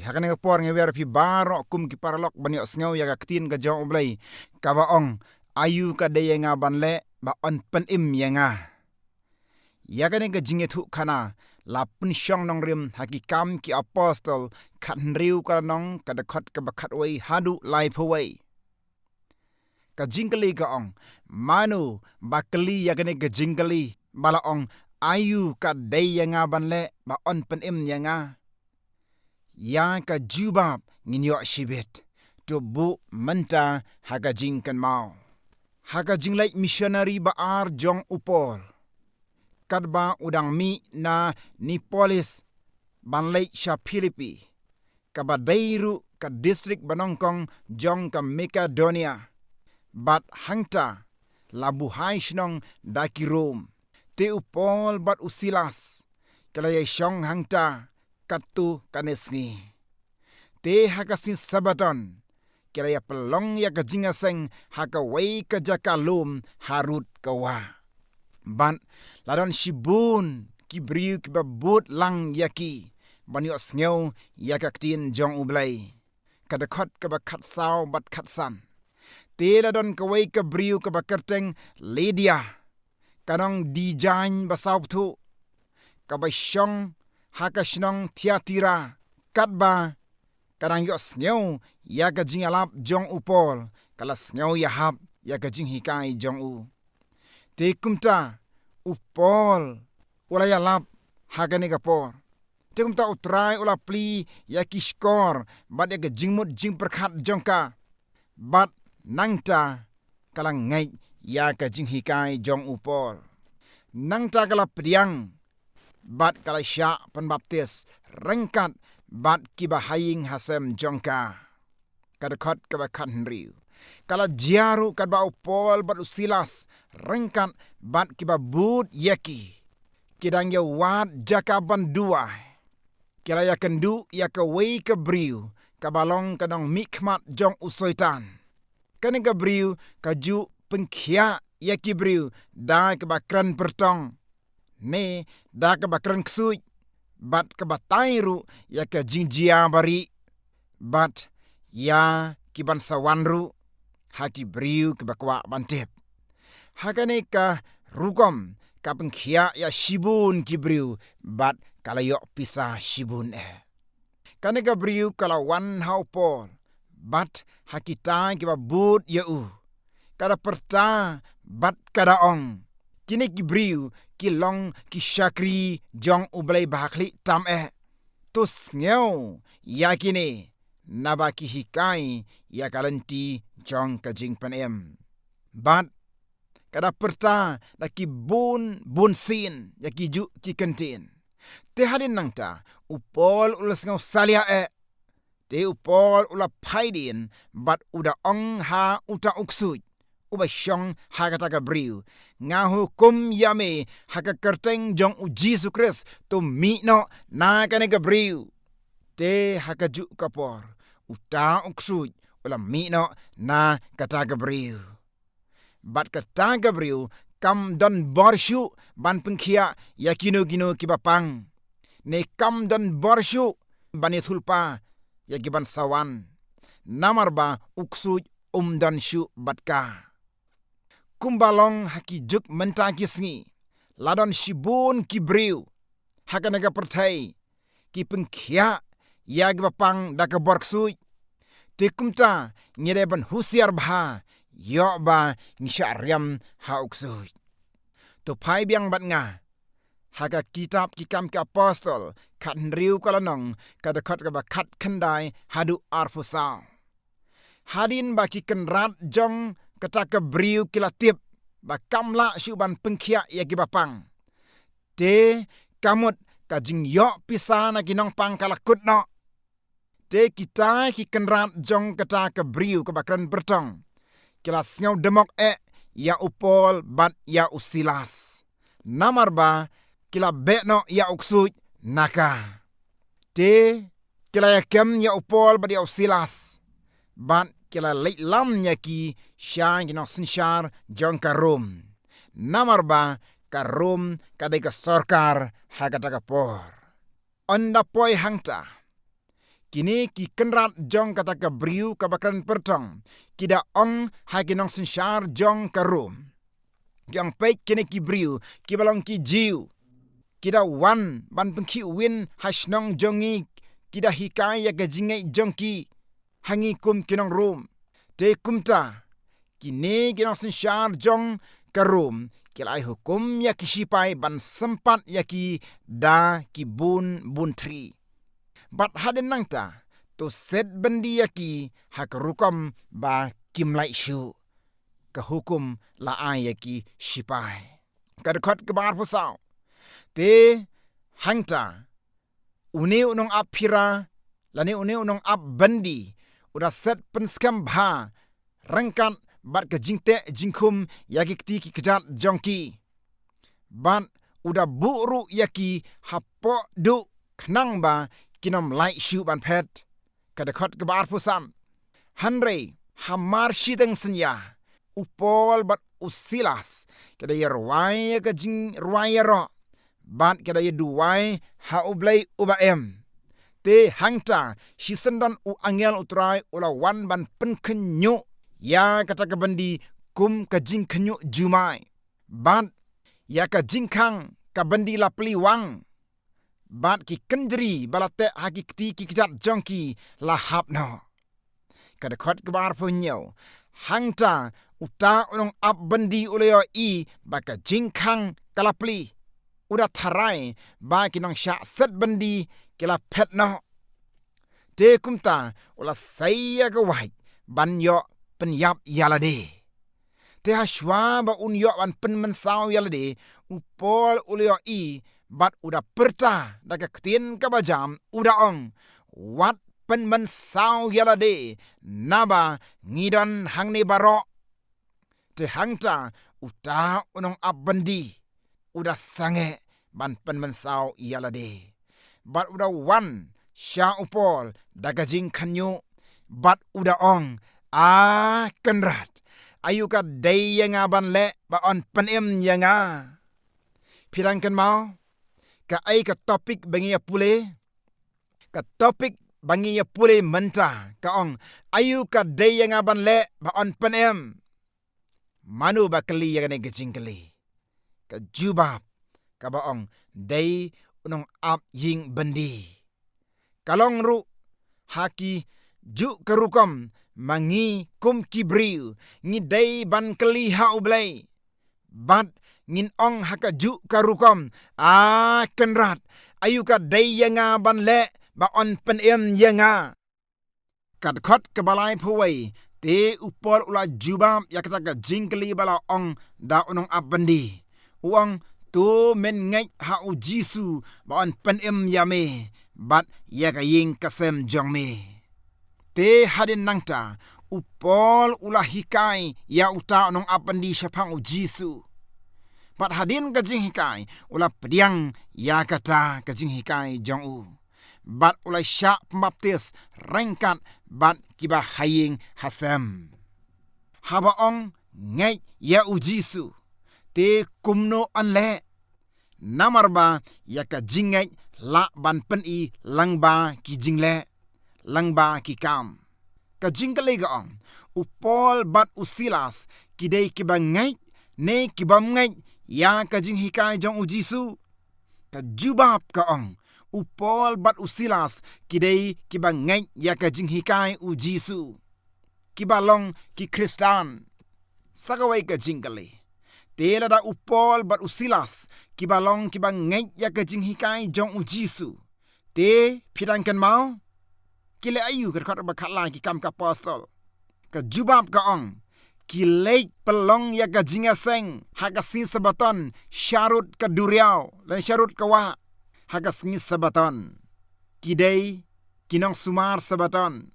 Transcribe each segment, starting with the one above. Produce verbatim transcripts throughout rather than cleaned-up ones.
Ha kane ka por nga wer phi baroh kum ki paralok ban ïohsngew ïa ka ktien ka jong U Blei, kaba ong, aïu ka dei ïa nga ban leh ba yn pynim ïa nga. Ïa kane ka jingïathuhkhana la pynshong nongrim ha Ki Kam ki Apostol khathynriew ka lynnong, ka dkhot kaba khatwei haduh laiphew wei. Ka jingkylli ka ong, mano ba kylli ïa kane ka jingkylli ba la ong, aïu ka dei ïa nga ban leh ba yn pynim ïa nga? Ïa ka jubab ngin ïoh shibit. To buh mynta ha ka jingkynmaw. Ha ka jingleit missionary ba ar jong u Paul, katba u dang mih na Neapolis ban leit sha Philippi, kaba dei ruh ka distrik ba nyngkong jong ka Makedonia, bad hangta la buhai shnong da ki Rom. Te u Paul bad u Silas ki la ïashong hangta katto katne sngi. Te ha ka sngi Sabaton ki la ïapynlong ïa ka jingïaseng ha kawei ka jaka lum harud ka wah. Bad la don shibun ki briew kiba bud lang ïa ki ban ïohsngew ïa ka ktien jong U Blei. Ka dkhot kaba khatsaw bad khatsan. Te la don kawei ka briew kaba kyrteng Lydia, ka nongdijaiñ ba sawpthuh, kaba shong ha ka shnong Thiatira, katba ka dang ïohsngew ïa ka jingïalap jong u Paul, ka la sngew ïahap ïa ka jinghikai jong u. Te kumta u Paul u la ïalap ha kane ka por. Te kumta U Trai u la plie ïa ki shkor bad ïa ka jingmut jingpyrkhat jong ka. Bad nangta ka la ngeit ïa ka jinghikai jong u Paul. Nangta ka la pdiang bad ka la shah pynbaptis ryngkat bad kiba ha ïing ha sem jong ka. Ka dkhot kaba khathynriew. Ka la jia ruh katba u Paul bad u Silas ryngkat bad kiba bud ïa ki, ki dang ïawad jaka ban duwai, ki la ïakynduh ïa kawei ka briew kaba long ka nongmihkhmat jong u Soitan. Kane ka briew ka ju pynkhiah ïa ki briew da kaba kren pyrtong, ne da kaba kren ksuid, bad ka batai ruh ïa ka jingjia barieh, bad ïa ki ban sa wan ruh ha ki briew kiba kwah ban tip. Ha kane ka rukom ka pynkhiah ïa shibun ki briew bad ka la ïoh pisa shibun eh. Kane ka briew ka la wan ha u Paul bad ha kita kiba bud ïa u. Ka da pyrta bad ka da ong, kine ki briew ki long ki shakri jong U Blei ba ha khlieh tam eh. To sngew ïa kine, naba ki hikai ïa ka lynti jong ka jingpynim. Bad ka da pyrta da ki bun bun sien ïa ki juh ki kyntien. Te hadien nangta u Paul u la sngew salia eh. Te u Paul u la phai dien bad u da ong ha uta u ksuid uba shong ha kata ka briew, nga hukum ïa me ha ka kyrteng jong U Jisu Khrist, to mih noh na kane ka briew. Te ha kajuh ka por uta u ksuid u la mih noh na kata ka briew. Bad kata ka briew kam don bor shuh ban pynkhiah ïa kino kino kiba pang, ne kam don bor shuh ban ïathuhlypa ïa ki ban sa wan, namar ba u ksuid um don shuh bad ka. Kumba long ha ki juk mynta ki sngi, la don shibun ki briew ha kane ka pyrthei ki pynkhiah ïa kiba pang da ka bor ksuid. Te kumta ngi dei ban husiar bha ïoh ba ngi shah riam ha u ksuid. To phai biang bad nga ha ka kitab Ki Kam ki Apostol khathynriew ka lynnong, ka dkhot kaba khatkhyndai haduh arphew saw. Hadien ba ki kynrad jong kata ka briew ki la tip ba kam lah shuh ban pynkhiah ïa kiba pang, te ka mut ka jingïoh pisa na ki nongpang ka la kut noh. Te kita ki kynrad jong kata ka briew kaba kren pyrtong ki la sngew dymok eh ïa u Paul bad ïa u Silas, namar ba ki la beh noh ïa u ksuid na ka. Te ki la ïakem ïa u Paul bad ïa u Silas, bad ki la leit lam ïa ki sha ki nongsynshar jong ka Rom, namar ba ka Rom ka dei ka sorkar ha kata ka por. Ynda poi hangta, Kine ki kynrad jong kata ka briew kaba kren pyrthong ki da ong ha ki nongsynshar jong ka Rom, ki ong, peit, kine ki briew kiba long ki Jiw ki da wan ban pynkhih win ha shnong jong ngi, ki da hikai ïa ka jingngeit jong ki ha ngi kum ki nong Rom. Te kumta kine ki nongsynshar jong ka Rom ki la ai hukum ïa ki shipai ban sympat ïa ki da ki bun bun thri. Bad hadien nangta to set byndi ïa ki ha ka rukom ba kim lait shuh. Ka hukum la ai ïa ki shipai. Ka dkhot kaba arphew saw. Te hangta une u nongap phira lane une u nongap byndi u da set pynskhem bha ryngkat bad ka jingteh jingkhum ïa ki kti ki kjat jong ki. Bad u da buh ruh ïa ki hapoh duh khnang ba kin ym lait shuh ban phet. Ka dkhot kaba arphew san. Hynrei hamar shiteng synñia u Paul bad u Silas ki da ïarwai ïa ka jingrwai ïaroh bad ki da ïaduwai ha U Blei uba im. Te hangta shisien don u angel U Trai u la wan ban pynkhynñiuh ïa kata ka byndi kum ka jingkhynñiuh jumai. Bad ïa ka jingkhang ka byndi la plie wang. Bad ki kynjri ba la teh ha ki kti ki kjat jong ki la hap noh. Ka dkhot kaba arphew hynñiew. Hangta uta u nongap byndi u la ïohi ba ka jingkhang ka la plie. U da tharai ba ki nongshah set byndi ki la phet noh. Te kumta u la sei ïa ka wait ban ïoh pynïap ïa lade. Te hashwa ba un ïoh ban pynmynsaw ïa lade, u Paul u la ïohi bad u da pyrta da ka ktien kaba jam, u da ong, wat pynmynsaw ïa lade, naba ngi don hangne baroh. Te hangta uta u nongap byndi u da sangeh ban pynmynsaw ïa lade. Bad u da wan sha u Paul da ka jingkhynñiuh bad u da ong, a Kynrad, aïu ka dei ïa nga ban leh ba yn pynim ïa nga? Phi dang kynmaw kaei ka topik ba ngi ïa pule? Ka topik ba ngi ïa pule mynta ka ong, aïu ka dei ïa nga ban leh ba yn pynim? Mano ba kylli ïa kane ka jingkylli? Ka jubab kaba ong, dei u nongap ïing byndi. Ka long ruh ha ki juh ka rukom ma ngi kum ki briew ngi dei ban kylli ha U Blei. Bad ngin ong ha ka juh ka rukom, a Kynrad, aïu ka dei ïa nga ban leh ba yn pynim ïa nga? Ka dkhot kaba laiphew wei, te u Paul u la jubab ïa kata ka jingkylli ba la ong da u nongap byndi. U ong, to men ngeit ha U Jisu ba yn pynim ïa me bad ïa ka ïing ka sem jong me. Te hadien nangta u Paul u la hikai ïa uta u nongap byndi shaphang U Jisu. Bad hadien ka jinghikai u la pdiang ïa kata ka jinghikai jong u. Bad u la shah pynbaptis ryngkat bad kiba ha ïing ha sem. Haba ong ngeit ïa U Jisu, te kumno yn leh? Namar ba ïa ka jingngeit lah ban pyni lyngba ki jingleh, lyngba ki kam. Ka jingkylli ka ong, u Paul bad u Silas ki dei kiba ngeit ne kibym ngeit ïa ka jinghikai jong U Jisu? Ka jubab ka ong, u Paul bad u Silas ki dei kiba ngeit ïa ka jinghikai U Jisu. Kiba long ki Khristan. Sa kawei ka jingkylli, te lada u Paul bad u Silas kiba long kiba ngeit ïa ka jinghikai jong U Jisu, te phi dang kynmaw ki leh aïu? Ka dkhot ba khatlai, Ki Kam ki Apostol. Ka jubab ka ong, ki leit pynlong ïa ka jingïaseng ha ka sngi Sabaton sharud ka duriaw lane sharud ka wah ha ka sngi Sabaton. Ki dei ki nongsumar Sabaton,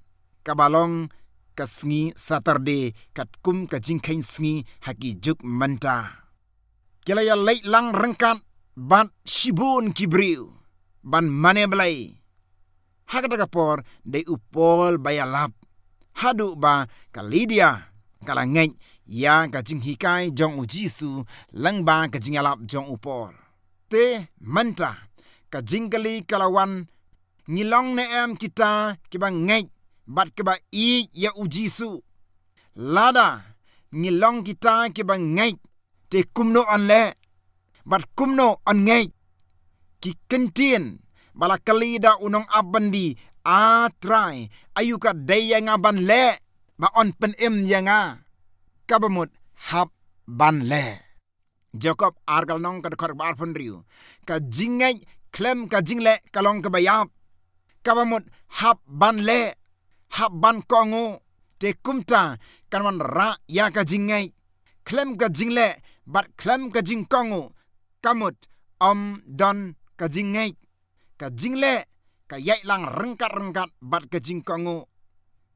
kaba long ka sngi Saturday katkum ka jingkheiñ sngi ha ki juk mynta. Ki la ïaleit lang ryngkat bad shibun ki briew ban mane Blei. Ha kata ka por dei u Paul ba ïalap, haduh ba ka Lidia ka la ngeit ïa ka jinghikai jong U Jisu lyngba ka jingïalap jong u Paul. Te mynta ka jingkylli ka la wan, Ngi long ne em kita kiba ngeit bad kiba ïeit ïa u Jisu? Lada ngi long kita kiba ngeit, te kumno yn leh? Bad kumno yn ngeit? Ki kyntien ba la kylli da u nongap byndi, A Trai, aïu ka dei ïa nga ban leh ba yn pynim ïa nga? Kaba mut, hap ban leh. Jakob ar ka lynnong ka dkhot ba arphew hynriew. Ka jingngeit khlem ka jingleh ka long kaba ïap. Kaba mut, hap ban leh, hap ban kohnguh, te kumta kan wanrah ïa ka jingngeit. Khlem ka jingleh bad khlem ka jingkohnguh, ka mut, ym don ka jingngeit. Ka jingleh ka ïaid lang ryngkat-ryngkat bad ka jingkohnguh,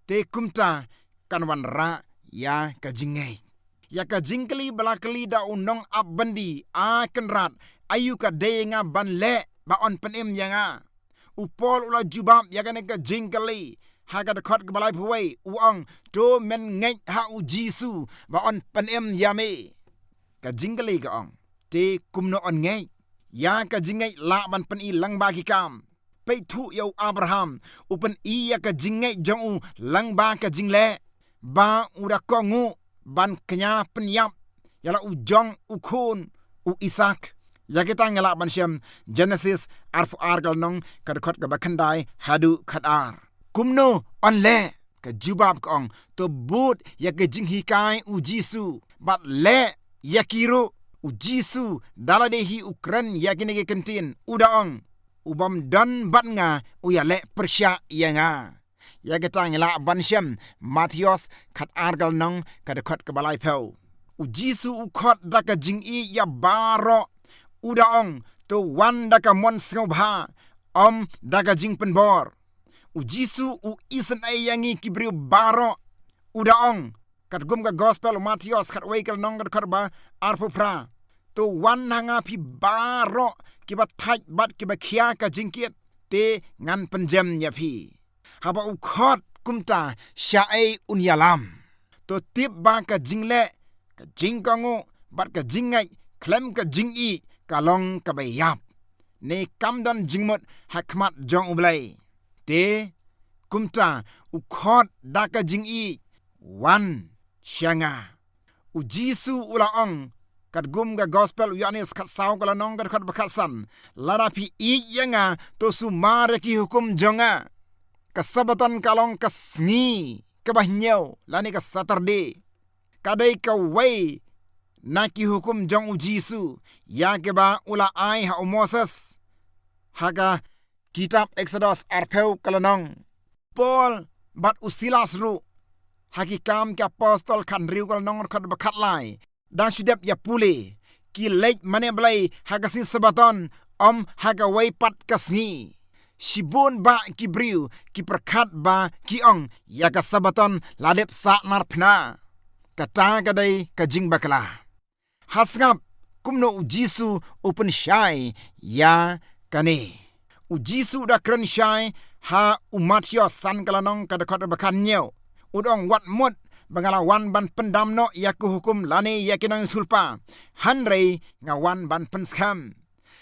te kumta kan wanrah ïa ka jingngeit. Ïa ka jingkylli ba la kylli da u nongap byndi, A Kynrad, aïu ka dei ïa nga ban leh ba yn pynim ïa nga? U Paul u la jubab ïa kane ka jingkylli ha ka dkhot kaba laiphew wei, u ong, to men ngeit ha u Jisu ba yn pynim ïa me. Ka jingkylli ka ong, te kumno yn ngeit? Ïa ka jingngeit lah ban pyni lyngba ki kam. Peit thuh ïa u Abraham, u pyni ïa ka jingngeit jong u lyngba ka jingleh ba u da kohnguh ban kñia pynïap ïa la u jong u khun, u Isaak. Ïa kita ngi lah ban shem Jenesis arphew ar ka lynnong ka dkhot kaba khyndai haduh khatar. Kumno yn leh? Ka jubab ka ong, to bud ïa ka jinghikai u Jisu bad leh ïa ki ruh. U Jisu da lade hi u kren ïa kine ki kyntien, u da ong, u bym don bad nga u ïaleh pyrshah ïa nga. Ïa kita ngi lah ban shem Mathaios khatar ka lynnong ka dkhot kaba laiphew. U Jisu u khot da ka jingïeit ïa baroh, u da ong, to wan da ka mon sngewbha, ym da ka jingpynbor. U Jisu u isynei ïa ngi ki briew baroh, u da ong, katkum ka gospel u Mathaios khatwei ka lynnong ka dkhot ba arphew phra, to wan ha nga phi baroh kiba thait bad kiba khia ka jingkit, te ngan pynjem ïa phi. Haba u khot kumta, shaei un ïalam? To tip ba ka jingleh, ka jingkohnguh bad ka jingngeit khlem ka jingïeit ka long kaba ïap, ne kam don jingmut ha khmat jong U Blei. Te kumta u khot da ka jingïeit, wan sha nga. U Jisu u la ong, katkum ka gospel u Ïoannis khatsaw ka lynnong ka dkhot ba khatsan, lada phi ïeit ïa nga, to sumar ïa ki hukum jong nga. Ka Sabaton ka long ka sngi kaba hynñiew lane ka Saturday. Ka dei kawei na ki hukum jong u Jisu ïa kiba u la ai ha u Moses ha ka kitab Eksodos arphew ka lynnong. Paul bad u Silas ruh ha Ki Kam ki Apostol khathynriew ka lynnong dkhot ba khatlai, dang shu dep ïa pule, ki leit mane blei ha ka sngi Sabaton, ym ha kawei pat ka sngi. Shibun bah ki briew ki pyrkhat ba ki ong, ïa ka Sabaton la dep sahnarphna. Kata ka dei ka jingbakla. Ha sngap kumno u Jisu u pynshai ïa kane. U Jisu u da kren shai ha u Mathaios san ka lynnong ka dkhot ba khathynñiew. U da ong, wat mut ba nga la wan ban pyndam noh ïa ki hukum lane ïa ki nongïathuhlypa, hynrei nga wan ban pynskhem.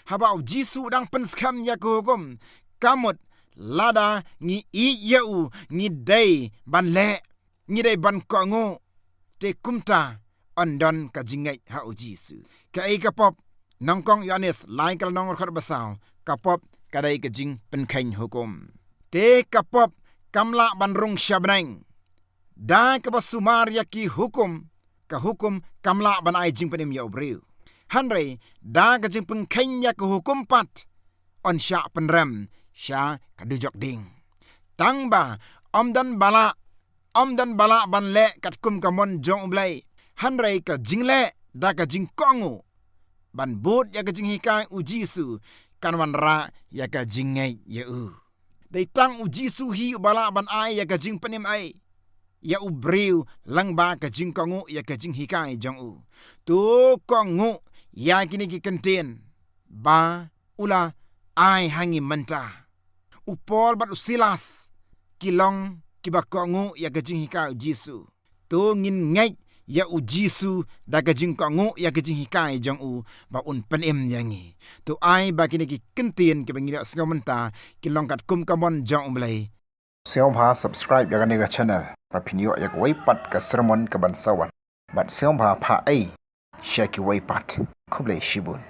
Haba u Jisu u dang pynskhem ïa ki hukum, ka mut lada ngi ïeit ïa u, ngi dei ban leh, ngi dei ban kohnguh. Te kumta yn don ka jingngeit ha u Jisu. Kaei ka pop? Nyngkong Ïoannis lai ka lynnong dkhot ba saw, ka pop ka dei ka jingpynkheiñ hukum. Te ka pop kam lah ban rung sha bneng. Da kaba sumar ïa ki hukum, ka hukum kam lah ban ai jingpynim ïa u briew. Hynrei da ka jingpynkheiñ ïa ka hukum pat, yn shah pynrem sha ka dujok ding. Tang ba ym don ba lah, ym don ba lah ban leh katkum ka mon jong U Blei, hynrei ka jingleh da ka jingkohnguh ban bud ïa ka jinghikai u Jisu kan wanrah ïa ka jingngeit ïa u. Dei tang u Jisu hi uba lah ban ai ïa ka jingpynim ei ïa u briew lyngba ka jingkohnguh ïa ka jinghikai jong u. To kohnguh ïa kine ki kyntien ba u la ai ha ngi mynta. U Paul bad u Silas ki long kiba kohnguh ïa ka jinghikai u Jisu. To ngin ngeit ïa u Jisu da ka jingkohnguh ïa ka jinghikai jong u ba un pynim ïa ngi. To ai ba kine ki kyntien kiba ngi ïohsngew mynta ki long katkum ka mon jong U Blei. Sngewbha subscribe ïa kane ka channel ba phin ïoh ïa kawei pat ka sermon kaban sa wan. Bad sngewbha phah ei sha kiwei pat. Khublei shibun.